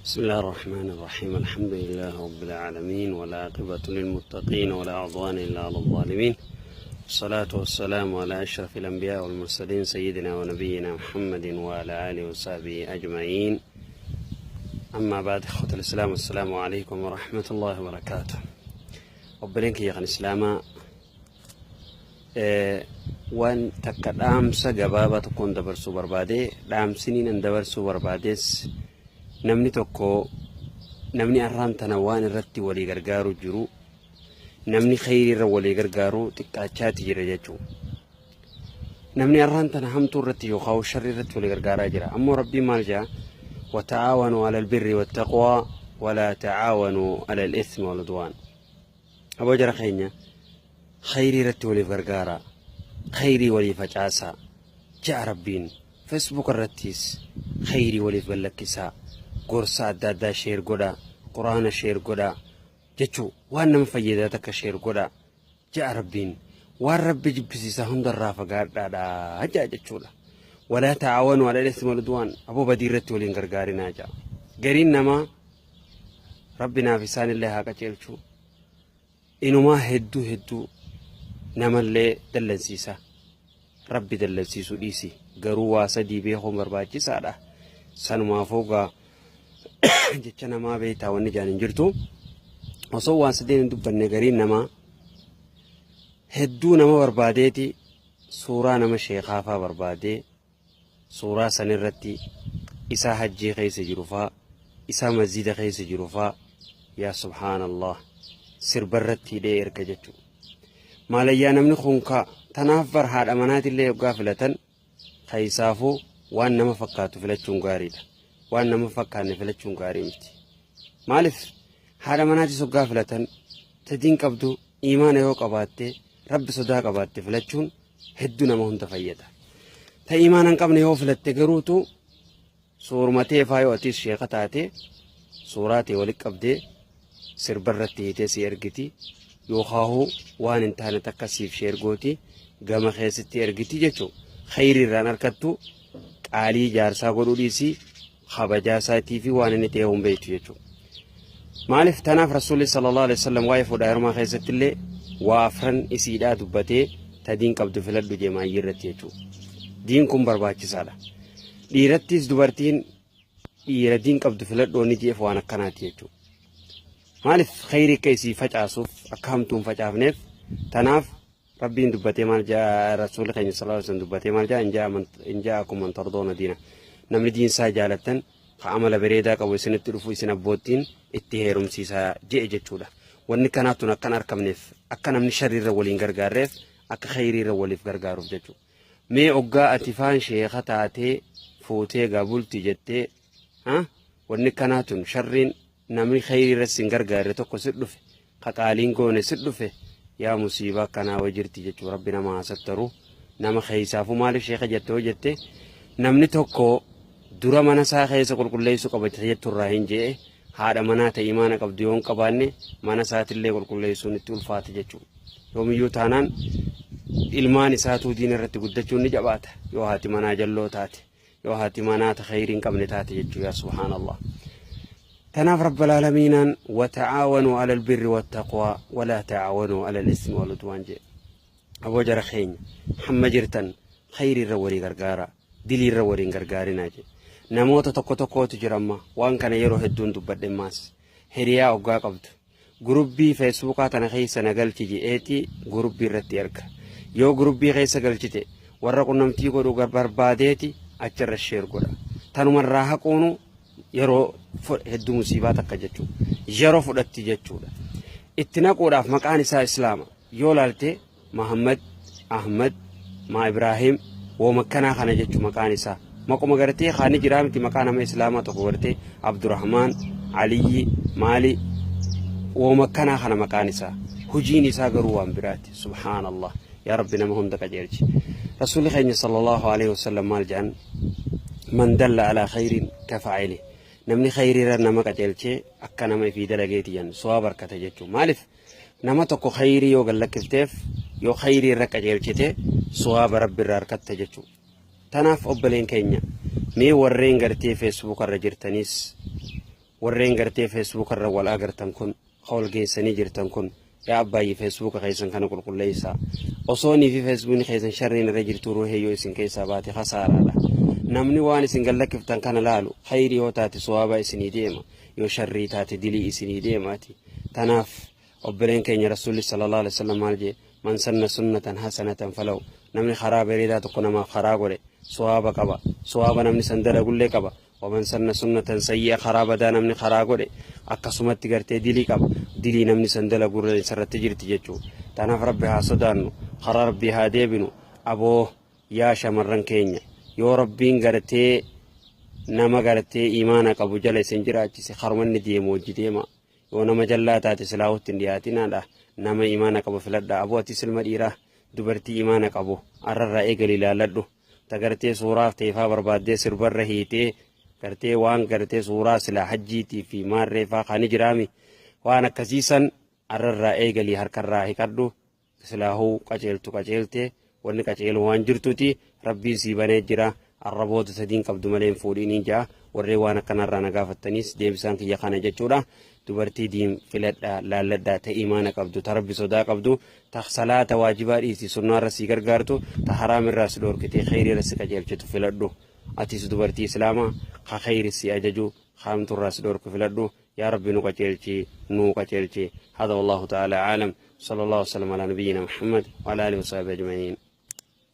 بسم الله الرحمن الرحيم. الحمد لله رب العالمين، والعاقبة للمتقين، ولا عدوان إلا على الظالمين. والصلاة والسلام على أشرف الأنبياء والمرسلين، سيدنا ونبينا محمد وعلى آله وصحبه أجمعين. أما بعد، إخوة الإسلام، السلام عليكم ورحمة الله وبركاته. Obboleen kiyya kan Islaamaa, waan takka dhaamsa gabaabaa tokkoon dabarsuu barbaade. Dhaamsiniin an dabarsuu barbaades, namni tokko, namni arraan tana waan irratti walii gargaaru jiru, namni khayrii irra walii gargaaru xiqqaachaati jira jechuudha. Namni arraan tana hamtuu irratti yookaan sharrii irratti walii gargaaraa jira. Ammoo Rabbiin maal jedha? وتعاونوا على البر والتقوى ولا تعاونوا على الإثم والعدوان. Aboo jara keenya, khayrii irratti waliif gargaaraa, khayrii walii facaasaa ja'a Rabbiin. Facebook irrattis khayrii waliif gallakkisaa, gorsa adda addaa share godhaa, Quraana share godhaa jechuu, waan nama fayyadaa takka share godhaa ja'a Rabbiin. Waan Rabbi jibbisiisaa hundarraa fagaadhaadha ja'a jechuudha. ولا تعاونوا على الإثم والعدوان. Aboo, badii irratti waliin gargaarinaa ja'a. Gariin namaa, Rabbi naaf isaanillee haa qajeelchuu, inumaa hedduu hedduu namallee dallansiisa. Rabbi dallansiisuu dhiisi, garuu waa sadii beekuun barbaachisaadha. Sanumaafuu gaa jecha namaa beektaa, wanni jaan hin jirtu. Osoo waan sadeen hin dubbanne, gariin namaa hedduu nama barbaadeeti, suuraa nama sheekaafaa barbaadee, suuraa sanirratti isaa hajjii keessa jiru faa, isaa masjida keessa jiru faa, yaa subhaanallah, sirbarratti hidhee erga jechuudha. Maalayyaa, namni kun ka tanaaf bar haadha manaatillee yoggaa filatan, keessaafuu waan nama fakkaatu filachuun gaariidha. Waan nama fakkaanne filachuun gaarii miti. Maaliif? Haadha manaatis hoggaa filatan, tadiin qabdu imaana yoo qabaatte, Rabbi sodaa qabaatte filachuun hedduu nama hunda fayyada. Ta imaana hin qabne yoo filatte garuutu, suurmatee faa yoo atis sheeka taate, suuraa ta'e walitti qabdee sirba irratti hiitee si ergiti, yookaan waan hin taane takka siif share gooti, gama keessatti ergiti jechuudha. Khayrii irraan argattu, qaalii jaarsaa godhuu dhiisii, kabajaa isaatii fi waan inni ta'e hin beektu jechuudha. Maaliif? Tanaaf Rasuulli صلى الله عليه وسلم waa'ee fuudhaa heerumaa keessatti illee waa afran isiidhaa dubbatee, tadiin qabdu filadhu jeemaayyii irratti jechuudha. Diin kun barbaachisaadha. Dhiirattis dubartiin dhiira diin qabdu filadhu inni jeef waan akkanaati jechuudha. Maaliif? Khayrii akka isii facaasuuf, akka hamtuun facaafneef. Tanaaf Rabbiin dubbatee maal jaa? Rasuulli keenya صلى الله عليه وسلم dubbatee maal jaa? إن جاءكم من ترضون دينه, namni diinsaa jaalattan, ka amala bareedaa qabu isinitti dhufu, isin abboottiin itti heerumsiisaa je'e jechuudha. Wanni kanaa tun akkan argamneef, akka namni sharriirra waliin gargaarreef, akka khayriirra waliif gargaaruuf jechuudha. Mee oggaa ati faan sheeka taatee fuutee gabulti jettee, wanni kanaa tun sharriin namni khayriirra sin gargaarre tokko si dhufe, ka qaaliin goone si dhufe, yaa musiibaa akkanaa way jirti jechuudha. Rabbi nama hasattaru nama keessaafuu. Maaliif sheeka jette hoo jette, namni tokko dura mana isaa keessa qulqulleessuu qaba jetturraa hin je'e. Haadha manaa ta'e imaana qabdu yoo hin qabaanne, mana isaatillee qulqulleessuun itti ulfaata jechuudha. Yoomiyyuu taanaan ilmaan isaatuu diina irratti guddachuun ni jabaata, yoo haati manaa jalloo taate, yoo haati manaa ta khayrii hin qabne taate jechuudha. Yaa subhaanallah. Tanaaf رب العالمين وتعاونوا على البر والتقوى ولا تعاونوا على الإثم والعدوان jedhe. Aboo jara keenya, hamma jirtan khayrii irra walii gargaara, dilii irra waliin gargaarinaa jedhe. Namoota tokko tokkootu jira amma, waan kana yeroo hedduun dubbadhe maas, hiriyaa oggaa qabdu, gurubbii Facebookaa tana keessa na galchi je'eeti gurubbii irratti erga. Yoo gurubbii keessa galchite, warra qunnamtii godhu barbaadeeti achirra share godha. Tanumarraa haquunu yeroo hedduu musiibaa takka jechuudha. Yeroo fudhatti jechuudha. Itti naquudhaaf maqaan isaa Islaama. Yoo laalte, Mahammad, Ahmad, maa Ibraahim, wooma akkanaa kana jechuudha maqaan isaa. Maquma gartee kaani jiraa miti, maqaa nama Islaamaa tokko gartee Abdurrahmaan, Aliyyi, Maali, wooma akkanaa kana maqaan isaa. Hojiin isaa garuu waan biraati. Subhaanallah. Yaa Rabbi, nama hunda qajeelchi. Rasuulli keenya صلى الله عليه وسلم maal jedhan? من دل على خير كفاعله. Namni khayriirra nama qajeelchee akka nama ifii dalageeti jedhan, su'aa barkata jechuudha. Maaliif? Nama tokko khayrii yoo gallakkifteef, yoo khayrii irra qajeelchite, su'aaba Rabbi irraa harkatta jechuudha. Tanaaf obboleen keenya, mee warreen gartee Facebook irra jirtanis Warreen gartee Feesbuuka irra wal agartan kun, ka wal geessanii jirtan kun, yaa abbaayyi Feesbuuka keessan kana qulqulleessaa. Osoo nii fi Feesbuukni keessan sharriin irra jirtuu ruuhee yoo isin keessaa baate khasaaraadha. Namni waan isin gad lakkiftan kana laalu khayrii yoo taate suwaabaa isinii deema, yoo sharrii taate dilii isinii deemaati. Tanaaf Obboleen keenya Rasuulli sallallahu alaihi wasallam maal jee? Man sanna sunnatan hasanatan falahu. Namni karaa bareedaa tokko namaaf karaa godhe suwaaba qaba. Suwaaba namni san dalagullee qaba. Waman sanna sunnatan sayyi'a karaa badaa namni karaa godhe akkasumatti gartee dilii qaba. Dilii namni san dalagurra isarratti jirti jechuu. Tanaaf Rabbi haa sodaannu. Karaa Rabbii haa deebinu. Aboo yaa shamarran keenya yoo Rabbiin gartee nama gartee imaana qabu jala isin jiraachise karuma inni deemu wajji deema. Yoo nama jallaa taate silaahuu itti hin dhiyaatinaadha. Nama imaana qabu filadhaa. Aboo atis ilma dhiiraa dubartii imaana qabu arrarraa eegali ilaalladhu. Ta gartee suuraaf teefaa barbaaddee sirbarra hiitee gartee waan gartee suuraa silaa hajjiitii fi maarreefaa kan jiraami. Waan akkasii san arrarraa eegalii harkarraa hiqadhu. Silaahuu qaceeltu qaceelte wanni qaceelu waan jirtuti Rabbiin sii banee jira arra booda sadiin qabdu malee hin fuudhiiniin ja'a warreen waan akkanarraa na gaafattaniis deebisaan kiyya kana jechuudha dubartii diin filadha laalladha ta imaana qabdu ta Rabbi sodaa qabdu ta salaata waajibaa dhiisi sunnaarra sii gargaartu ta haraam irraa si dhoorkitee kheyrii irra si qajeelchitu filadhu atis dubartii islaamaa ka kheyri si ajaju haamtu irraa si dhoorku filadhu Yaa Rabbi nu qaceelchi nuu qaceelchi. Hada wallahu ta'ala aalam. Sallallahu wasallam ala nabiyyina Muhammad wa ala alihi wa sahbihi ajma'iin.